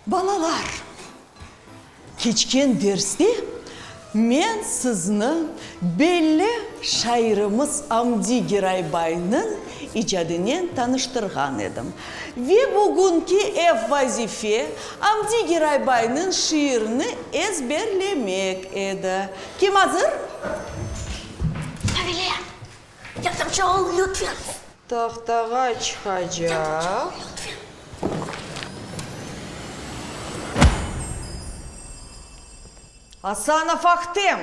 Balalar, keçken derste men sizni belli şairimiz Amdi Giraybaynıñ icadınen tanıştırğan edim. Ve bugünki ev vazife, Amdi Giraybaynıñ şiirini ezberlemek edi. Kim azır? Mavile, yardımcı ol, lütfen. Tahtağa çıqacaq. Asanov Ahtem!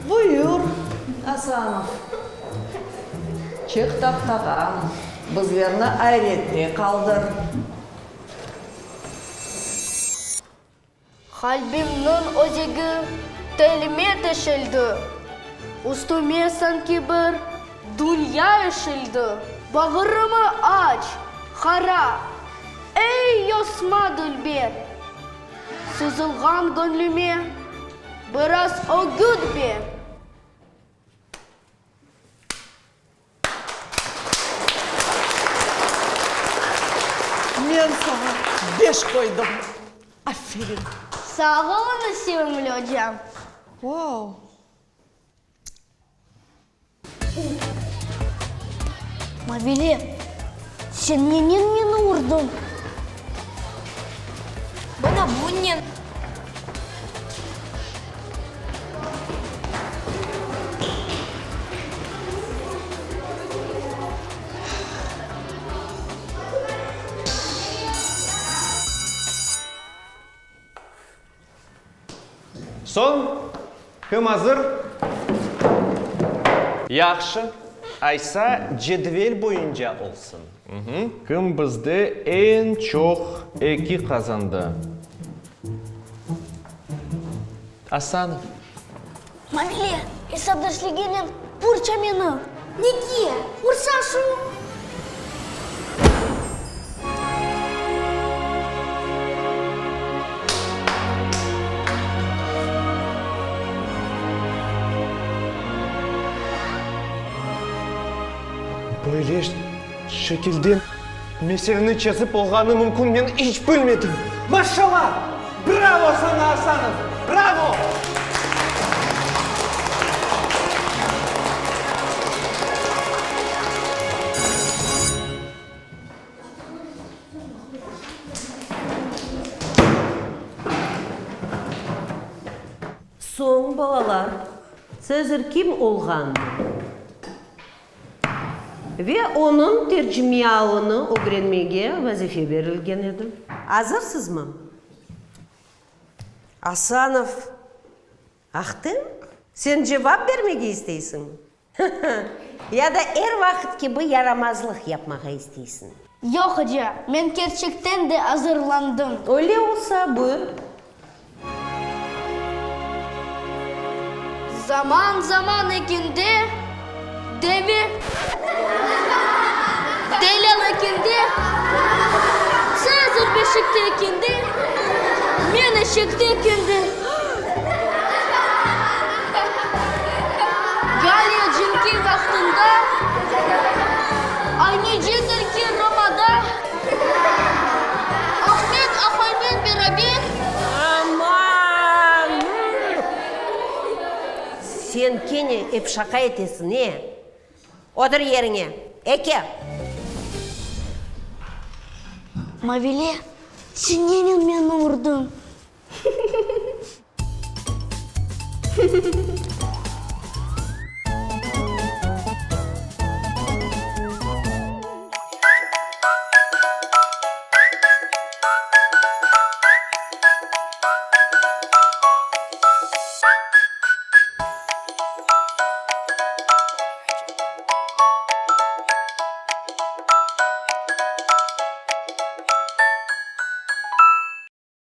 Buyur, Asanov. Çıq tahtağa, bizlerni ayrette qaldır. Qalbimniñ özegi telime teşildi, Üstüme sanki bir dünya eşildi. Bağrımı aç, qara, ey yosma dülber, Sızılğan göñlüme biraz ögüt ber. Men saña beş qoydım. Aferin! Sağ oluñız, sevimli ocam! Vau! Mavile, sen nenen meni urdıñ? Mına bunen. Soñ, kim azır? Yahşı, aysa cedvel boyunca olsun. Kim bizde eñ çoq eki qazandı? Asanov. Mavile, esap dersliginen pırça meni. Nege? Ursa şu! Böyle şekilde meseleni çezip olğanı mümkün men iç bilmedim. Maşallah! Bravo saña, Asanov! Bravo! Soñ, balalar, Tsezar kim olğanını ve onıñ tercimeialını ögrenmege vazife berilgen edi. Azırsızmı? Asanov, Ahtem, sen cevap bermege isteysiñmi? Ya da er vaqıt kibi yaramazlıq yapmağa isteysiñ? Yoq, oca, men kerçekten de azırlandım. Öyle olsa, buyur. Zaman-zaman ekende deve, delâl ekende, Tsezar beşikte ekende, men eşekte ekende. Galliya cenki vaqtında, ay nicedir ki Romada Ahmet ahaynen beraber. Aman! Sen kene ep şaqa etesiñ, e? Otur yeriñe! Eke! Mavile, sen nenen meni urdıñ?